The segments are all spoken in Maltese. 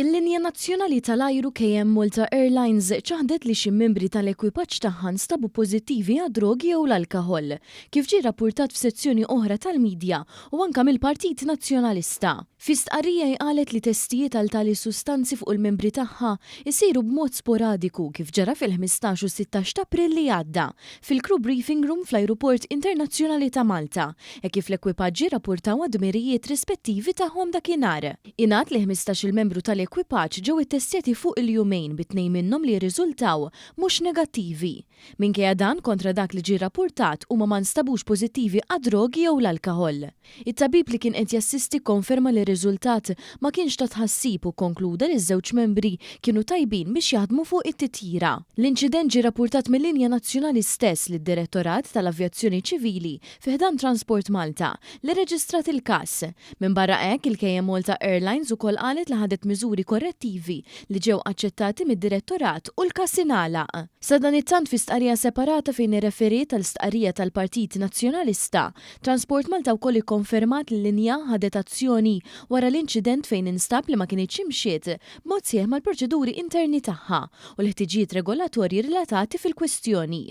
Il-linja nazzjonali tal-ajru KM Malta Airlines ċaħdet li xi membri tal-ekwipaġġ tagħha nstabu pożittivi għad-drogi jew l-alkoħol, kif ġie rappurtat f'sezzjoni oħra tal-midja u anke mill-Partit Nazzjonalista. Fi stqarrija hi qalet li testijiet għal tali sustanzi fuq il-membri tagħha jsiru b'mod sporadiku kif ġara fil-15 u 16 t'April li għadda fil-Crew Briefing Room fl-Ajruport Internazzjonali ta' Malta hekk kif l-ekwipaġġi rrappurtaw għad-dmirijiet rispettivi tagħhom dakinhar. Ingħad li 15-il membru tal-ekwipaġġ ġew ittestjati fuq il-jumejn bi tnejn minnhom li rriżultaw mhux negattivi. Minkejja dan, kontra dak li ġie rrappurtat, huma ma nstabux pożittivi għad-drogi jew l-alkaħol. It-tabib li kien qed jassisti kkonferma li r-riżultat ma kienx ta' tħassib u kkonkluda li ż-żewġ membri kienu tajbin biex jaħdmu fuq it-titjira. L-inċident ġie rappurtat mil-linja nazzjonali stess lid-Direttorat tal-Avjazzjoni Ċivili fi ħdan Transport Malta, li rreġistrat il-każ. Minbarra hekk, il-KM Malta Airlines ukoll qalet li ħadet miżuri korrettivi li ġew aċċettati mid-Direttorat u l-każ ingħalaq. Sadanittant fi stqarrija separata fejn irreferiet għal stqarrija tal-Partit Nazzjonalista, Transport Malta wkoll ikkonfermat li l-linja ħadet azzjoni wara l-inċident fejn instab li ma kinitx imxiet b'mod sħiħ mal-proċeduri interni tagħha u l-ħtiġijiet regolatorji relatati fil-kwistjoni.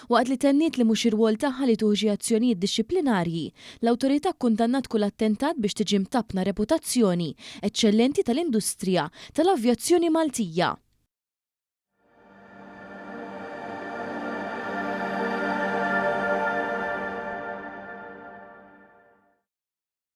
Waqt li tenniet li mhux ir-rwol tagħha li tieħu xi azzjonijiet dixxiplinarji, l-Awtorità kkundannat kull attentat biex tiġi mtappna reputazzjoni eċċellenti tal-industrija tal-avjazzjoni Maltija.